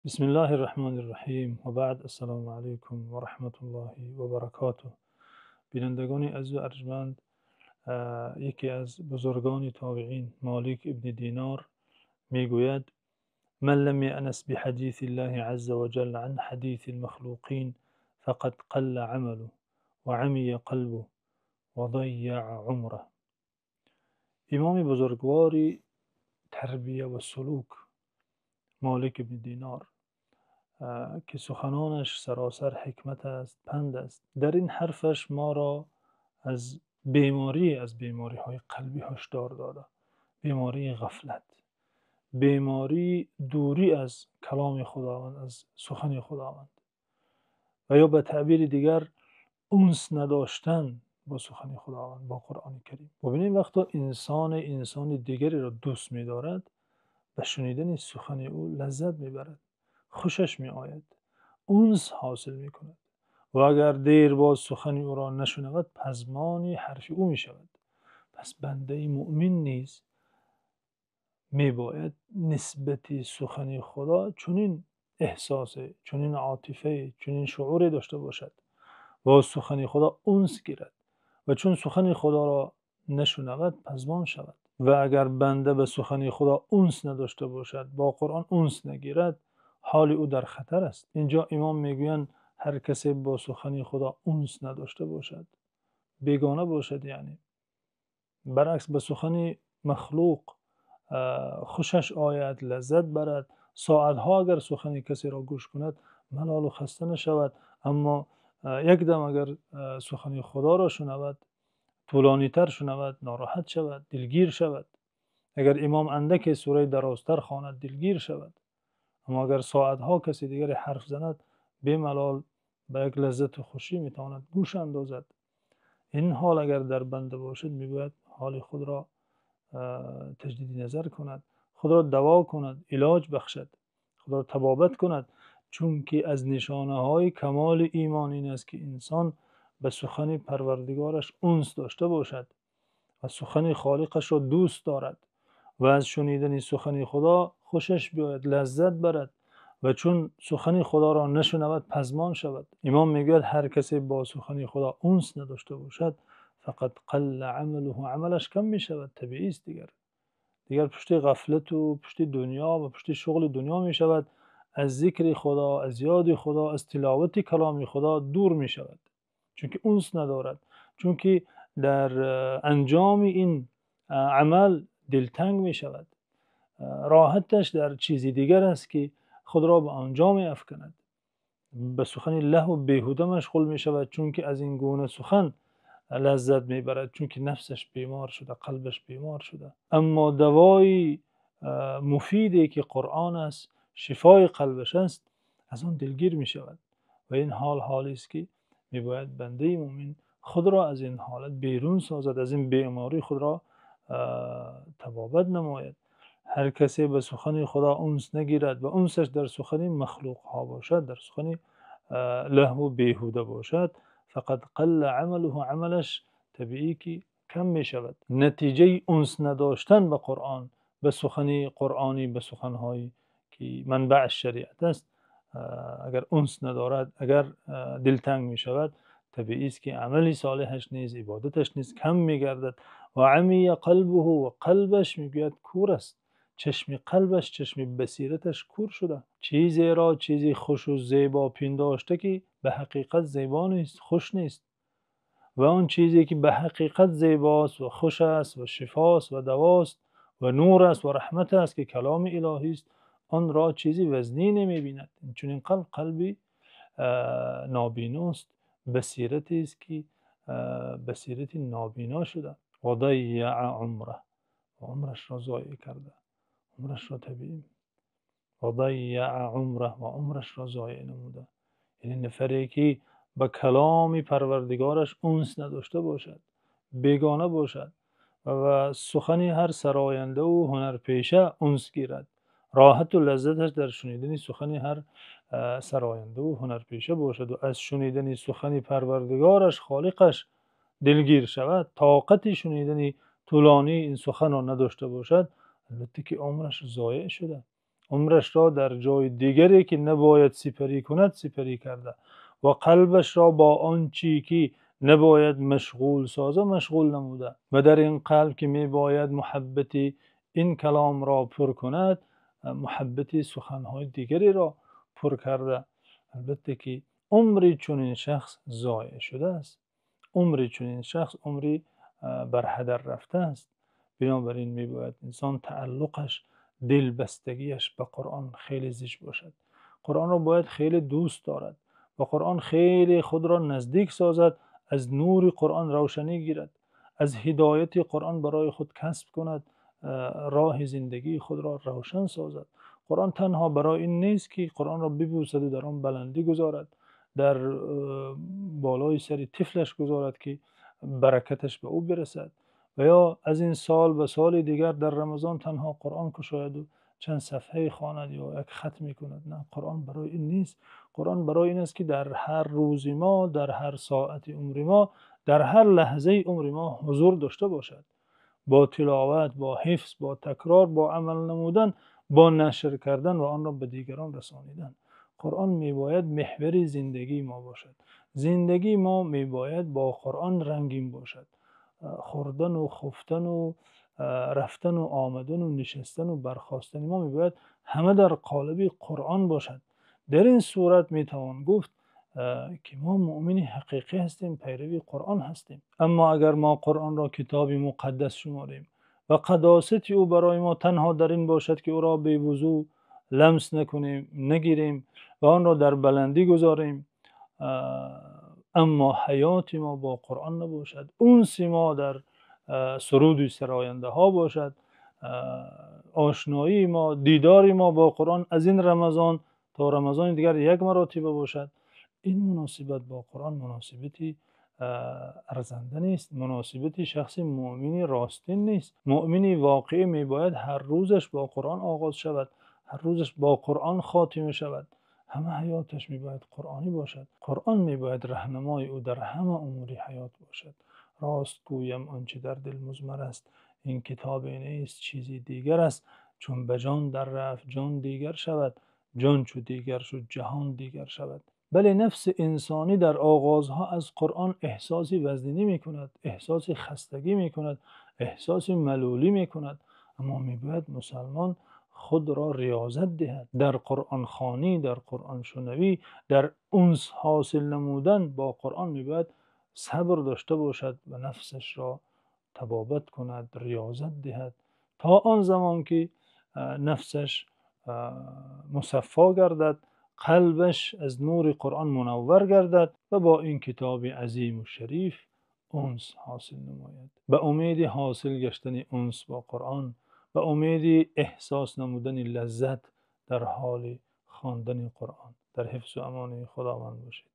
Бисмиллоҳир-раҳмонир-раҳим. Ва баъд, ассалому алайкум ва раҳматуллоҳи ва баракотуҳ. Бинандагони азиз ва арҷманд, яке аз бузургони тобеин, Молик ибни Динор мегӯяд: «Ман лам янас биҳадисиллоҳи азза ва ҷалла ан ҳадисил махлуқин фақад қалла амалуҳу ва амия қалбуҳу ва заййаъа умраҳ». Имоми бузургвор тарбият ва сулук, Молик ибни Динор, ки суханонаш саросар ҳикмат аст, панд аст. Дар ин ҳарфаш моро аз беморӣ, аз бемориҳои қалбӣ ҳушдор додааст. Бемории ғафлат, бемории дурӣ аз каломи Худованд, аз сухани Худованд ва ё ба таъбири дигар унс надоштан бо сухани Худованд, бо Қуръони Карим. Бубинем, вақте инсон инсони дигареро дӯст медорад, ба шунидани сухани ӯ лаззат мебарад, хушаш меояд, унс ҳосил мекунад ва агар дер боз сухани ӯро нашнавад, пазмони ҳарфи ӯ мешавад. Пас банда мӯъмин низ мебояд нисбат ба сухани Худо чунин эҳсосе, чунин отифае, чунин шууре дошта бошад ва бо сухани Худо унс гирад ва чун сухани Худоро нашнавад, пазмон шавад. Ва агар банда ба сухани Худо унс надошта бошад, бо Қуръон унс нагирад, ҳоли ӯ дар хатар аст. Инҷо имом мегӯянд: ҳар касе бо сухани Худо унс надошта бошад, бегона бошад, яъне баръакс ба сухани махлуқ хушаш ояд, лаззат барад, соатҳо агар сухани касеро гӯш кунад, малол ва хаста нашавад, аммо як дам агар сухани Худоро шунавад, тӯлонитар шунавад, нороҳат шавад, дилгир шавад. Агар имом андаке сураи дарозтар хонад, дилгир шавад. Аммо агар соатҳо касе дигаре ҳарф занад, бемалол ба як лаззат ва хушӣ метавонад гӯш андозад. Ин ҳол агар дар банда бошад, мебояд ҳоли худро таҷдиди назар кунад, худро даво кунад, илоҷ бахшад, худро табобат кунад. Чунки аз нишонаҳои камоли имон ин аст, ки инсон ба сухани Парвардигораш унс дошта бошад ва сухани Холиқашро дӯст дорад ва аз шунидани сухани Худо хушаш биёяд, лаззат барад ва чун сухани Худоро нашнавад, пазмон шавад. Имом мегӯяд: ҳар касе бо сухани Худо унс надошта бошад, фақад қалла амалуҳу, амалаш кам мешавад, табиист дигар. Дигар пушти ғафлат ва пушти дунё ва пушти шуғли дунё мешавад, аз зикри Худо, аз ёди Худо, аз тиловати каломи Худо дур мешавад. Чунки унс надорад, чунки дар анҷоми ин амал дилтанг мешавад. Роҳаташ дар чизи дигар аст, ки худро ба анҷом меафканад. Ба сухани лаҳву беҳуда машғул мешавад, чунки аз ин гуна сухан лаззат мебарад, чунки нафсаш бемор шуда, қалбаш бемор шуда. Аммо давои муфиде ки Қуръон аст, шифои қалбаш аст, аз он дилгир мешавад. Ва ин ҳол ҳоле аст, ки мебояд банда мӯъмин худро аз ин ҳолат берун созад, аз ин беморӣ худро табобат намояд. Ҳар касе ба сухани Худо унс нагирад ва унсаш дар сухани махлуқҳо бошад, дар сухани лаҳву беҳуда бошад, фақад қалла амалуҳу, амалаш табиӣ ки кам мешавад. Натиҷаи унс надоштан ба Қуръон, ба сухани қуръонӣ, ба суханҳое ки манбаи шариат аст, агар унс надорад, агар дилтанг мешавад, табиист ки амали солеҳаш низ, ибодаташ низ кам мегардад. Ва амия қалбуҳу, ва қалбаш мегӯяд кӯр аст. Чашми қалбаш, чашми басираташ кӯр шуда. Чизеро чизи хуш ва зебо пиндошта, ки ба ҳақиқат зебо нест, хуш нест. Ва он чизе ки ба ҳақиқат зебост ва хуш аст ва шифост ва давост ва нур аст ва раҳмат аст, ки каломи илоҳӣ аст, онро чизи вазнин намебинад. Чунин қалб, қалби нобиност, басирате аст ки басирати нобино шуда. Ва заййаъа умраҳ, ва умрашро зоеъ карда, умрашро табиӣ. Ва заййаъа умраҳ, ва умрашро зоеъ намуда. Яъне нафаре ки ба каломи Парвардигораш унс надошта бошад, бегона бошад ва сухани ҳар сароянда ва ҳунарпеша унс гирад, роҳат ва лаззаташ дар шунидани сухани ҳар сароянда ва ҳунарпеша бошад ва аз шунидани сухани Парвардигораш, Холиқаш дилгир шавад, тоқати шунидани тӯлонии ин сухан ро надошта бошад, албатта ки умраш зоеъ шуда. Умрашро дар ҷои дигаре ки набояд сипарӣ кунад сипарӣ карда ва қалбашро бо он чи ки набояд машғул созад машғул намуда ва дар ин қалб ки мебояд муҳаббати ин каломро пур кунад, муҳаббати суханҳои дигареро пур карда. Албатта ки умри чунин шахс зоеъ шудааст. Умри чунин шахс умре бар ҳадар рафтааст. Бинобар ин мебояд инсон таъаллуқаш, дилбастагиаш ба Қуръон хеле зич бошад. Қуръонро бояд хеле дӯст дорад ва Қуръон хеле худро наздик созад, аз нури Қуръон равшанӣ гирад, аз ҳидояти Қуръон барои худ касб кунад, роҳи зиндагии худро равшан созад. Қуръон танҳо барои ин нест ки Қуръонро бибӯсад ва дар он баландӣ гузорад, дар болои сари тифлаш гузорад ки баракаташ ба ӯ бирасад, ва ё аз ин сол ба соли дигар дар Рамазон танҳо Қуръон кушояд ва чанд саҳфае хонад ё як хатме кунад. На, Қуръон барои ин нест. Қуръон барои ин аст ки дар ҳар рӯзи мо, дар ҳар соати умри мо, дар ҳар лаҳзаи умри мо ҳузур дошта бошад. Бо тиловат, бо ҳифз, бо такрор, бо амал намудан, бо нашр кардан ва онро ба дигарон расонидан. Қуръон мебояд меҳвари зиндагии мо бошад. Зиндагии мо мебояд бо Қуръон рангин бошад. Хӯрдан ва хуфтан ва рафтан ва омадан ва нишастан ва бархостани мо мебояд ҳама дар қолаби Қуръон бошад. Дар ин сурат метавон гуфт ки мо мӯъмини ҳақиқӣ ҳастем, пайрави Қуръон ҳастем. Аммо агар мо Қуръонро китоби муқаддас шуморем ва қадосати ӯ барои мо танҳо дар ин бошад ки ӯро бевузӯ ламс накунем, нагирем ва онро дар баландӣ гузорем, аммо ҳаёти мо бо Қуръон набошад, унси мо дар суруди сарояндаҳо бошад, ошноии мо, дидори мо бо Қуръон аз ин Рамазон то Рамазони дигар як маротиба бошад, ин муносибат бо Қуръон муносибати арзанда нест, муносибати шахси мӯъмини ростин нест. Мӯъмини воқеӣ мебояд ҳар рӯзаш бо Қуръон оғоз шавад, ҳар рӯзаш бо Қуръон хотима шавад. Ҳама ҳаёташ мебояд қуръонӣ бошад. Қуръон мебояд роҳнамои ӯ дар ҳама умури ҳаёт бошад. Рост гӯям он чи дар дил музмар аст, ин китобе нест, чизи дигар аст. Чун ба ҷон дар рафт ҷон дигар шавад, ҷон чу дигар шуд ҷаҳон дигар шавад. Бале, нафси инсонӣ дар оғозҳо аз Қуръон эҳсоси вазнинӣ мекунад, эҳсоси хастагӣ мекунад, эҳсоси малулӣ мекунад. Аммо мебояд мусулмон худро риёзат диҳад. Дар Қуръонхонӣ, дар Қуръоншунавӣ, дар унс ҳосил намудан бо Қуръон мебояд сабр дошта бошад ва нафсашро табобат кунад, риёзат диҳад то он замон ки нафсаш мусаффо гардад, қалбаш аз нури Қуръон мунаввар гардад ва бо ин китоби азим ва шариф унс ҳосил намояд. Ба умеди ҳосил гаштани унс бо Қуръон, ба умеди эҳсос намудани лаззат дар ҳоли хондани Қуръон. Дар ҳифзу амони Худованд бошед.